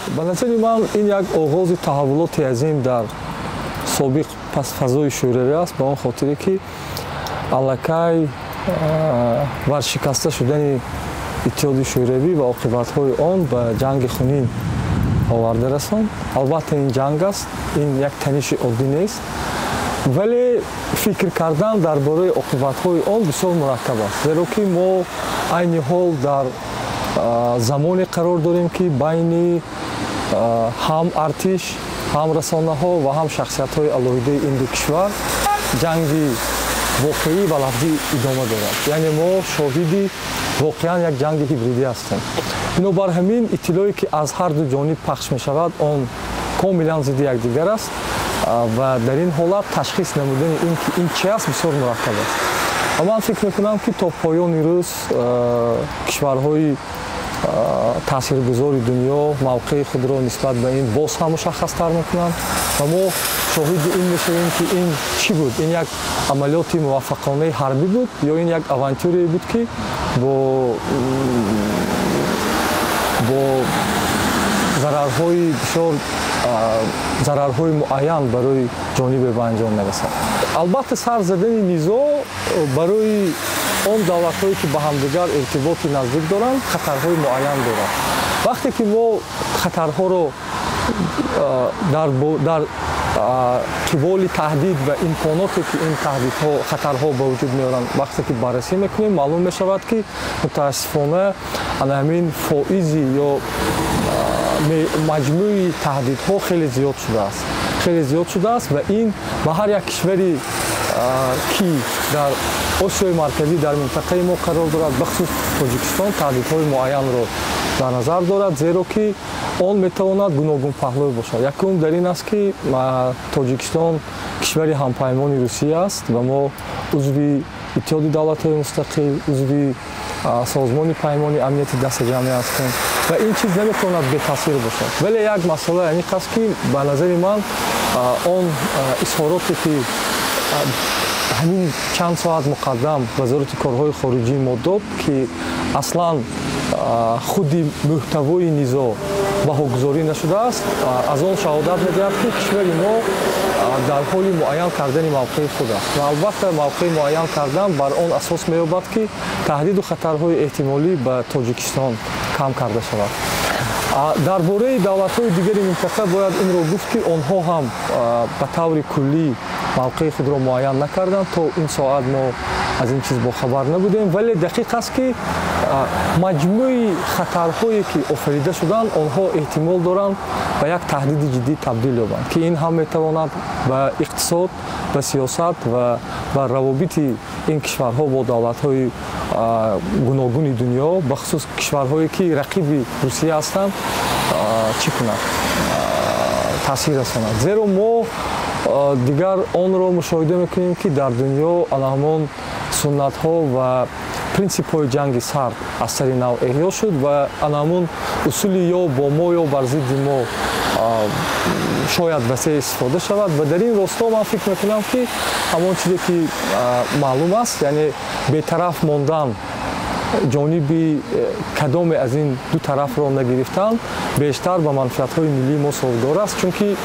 Ба назари ман, ин як оғози таҳаввулоти азим дар собиқ пасфазои Шӯравӣ аст, ба он хотире ки аллакай варшикаста шудани Иттиҳоди Шӯравӣ ва оқибатҳои он ба ҷанги хунин оварда расонд. Албатта, ин ҷанг аст, ин як таниши оддӣ нест, вале фикр кардан дар бораи оқибатҳои он бисёр мураккаб аст, зеро ки мо айни ҳол дар замоне қарор дорем, ки байни ҳам артиш, ҳам расонаҳо ва ҳам шахсиятҳои алоҳидаи ин ду кишвар ҷанги воқеӣ ва лафзӣ идома дорад. Яъне мо шоҳиди воқеан як ҷанги ҳибридӣ ҳастем. Бинобар ҳамин, иттилоъе ки аз ҳар ду ҷониб пахш мешавад, он комилан зидди якдигар аст ва дар ин ҳолат ташхис намудани ин ки ин чи аст, бисёр мураккаб аст. Ва ман фикр мекунам, ки то поёни рӯз кишварҳои таъсиргузори дунё мавқеи худро нисбат ба ин боз ҳам мушаххастар мекунанд ва мо шоҳиди ин мешавем, ки ин чӣ буд: ин як амалиёти муваффақонаи ҳарбӣ буд ё ин як авантюрие буд, ки бо зарарҳои бисёр, зарарҳои муайян барои ҷонибе ба анҷом мерасад. Албатта, сар задани низоъ барои он давлатҳое, ки ба ҳамдигар иртиботи наздик доранд, хатарҳои муайян дорад. Вақте ки мо хатарҳоро дар қиболи таҳдид ва имконоте, ки ин таҳдидҳо, хатарҳо ба вуҷуд меоранд, вақте ки баррасӣ мекунем, маълум мешавад, ки мутаассифона ана ҳамин фоизи ё маҷмӯи таҳдидҳо хеле зиёд шудааст, хеле зиёд шудааст. Ва ин ба ҳар як кишвари, ки дар Осиёи Марказӣ, дар минтақаи мо қарор дорад, бахусус Тоҷикистон, таҳдидҳои муайянро дар назар дорад, зеро ки он метавонад гуногунпаҳлӯ бошад. Якум дар ин аст, ки Тоҷикистон кишвари ҳампаймони Русия аст ва мо узви Иттиҳоди Давлатҳои Мустақил, узви Созмони Паймони Амнияти Дастаҷамъӣ ҳастем ва ин чиз наметавонад бетаъсир бошад. Вале як масъала аниқ аст, ки ба назари ман он изҳороте, ки ҳамин чанд соат муқаддам Вазорати корҳои хориҷии мо дод, ки аслан худи мӯҳтавои низоъ баҳогузорӣ нашудааст, аз он шаҳодат медиҳад, ки кишвари мо дар ҳоли муайян кардани мавқеи худ аст. Ва албатта, мавқеи муайян кардан бар он асос меёбад, ки таҳдиду хатарҳои эҳтимолӣ ба Тоҷикистон кам карда шавад. Дар бораи давлатҳои дигари минтақа бояд инро гуфт, ки онҳо ҳам ба таври куллӣ мавқеи худро муайян накарданд. То ин соат мо аз ин чиз бохабар набудем, вале дақиқ аст, ки маҷмӯи хатарҳое, ки офарида шуданд, онҳо эҳтимол доранд ба як таҳдиди ҷиддӣ табдил ёбанд, ки ин ҳам метавонад ба иқтисод, ба сиёсат ва ба равобити ин кишварҳо бо давлатҳои гуногуни дунё, бахусус кишварҳое, ки рақиби Русия ҳастанд, чӣ кунад, таъсир расонад. Зеро мо дигар онро мушоҳида мекунем, ки дар дунё ана ҳамон суннатҳо ва принсипҳои ҷанги сард аз сари нав эҳё шуд ва ана ҳамон усули ё бо мо, ё бар зидди мо шояд васеъ истифода шавад. Ва дар ин росто ман фикр мекунам, ки ҳамон чизе, ки маълум аст, яъне бетараф мондан, ҷониби кадоме аз ин ду тарафро нагирифтан, бештар ба манфиатҳои миллии мо созгор аст, чунки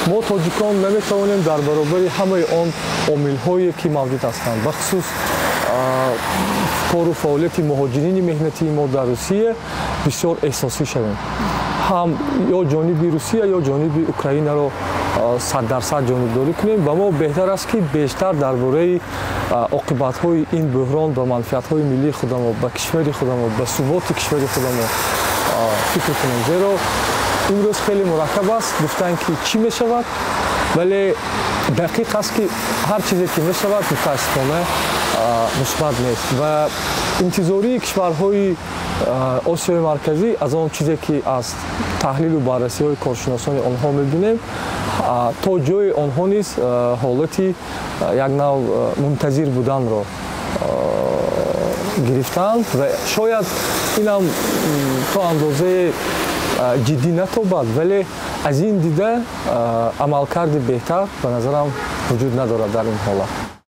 мо, тоҷикон, наметавонем дар баробари ҳамаи он омилҳое, ки мавҷуд ҳастанд, бахусус кору фаъолияти муҳоҷирини меҳнатии мо дар Русия, бисёр эҳсосӣ шавем, ҳам ё ҷониби Русия, ё ҷониби Украинаро 100% ҷонибдорӣ кунем. Ба мо беҳтар аст, ки бештар дар бораи оқибатҳои ин бӯҳрон ба манфиатҳои миллии худамо, ба кишвари худамо, ба суботи кишвари худамо фикр кунем, зеро имрӯз хеле мураккаб аст гуфтан, ки чӣ мешавад, вале дақиқ аст, ки ҳар чизе, ки мешавад, мутаассифона мусбат нест. Ва интизории кишварҳои Осиёи Марказӣ, аз он чизе, ки аз таҳлилу баррасиҳои коршиносони онҳо мебинем, то ҷои онҳо низ ҳолати як нав мунтазир буданро гирифтаанд ва шояд инам то андозае ҷиддӣ натобад, вале аз ин дида амалкарди беҳтар ба назарам вуҷуд надорад дар ин ҳолат.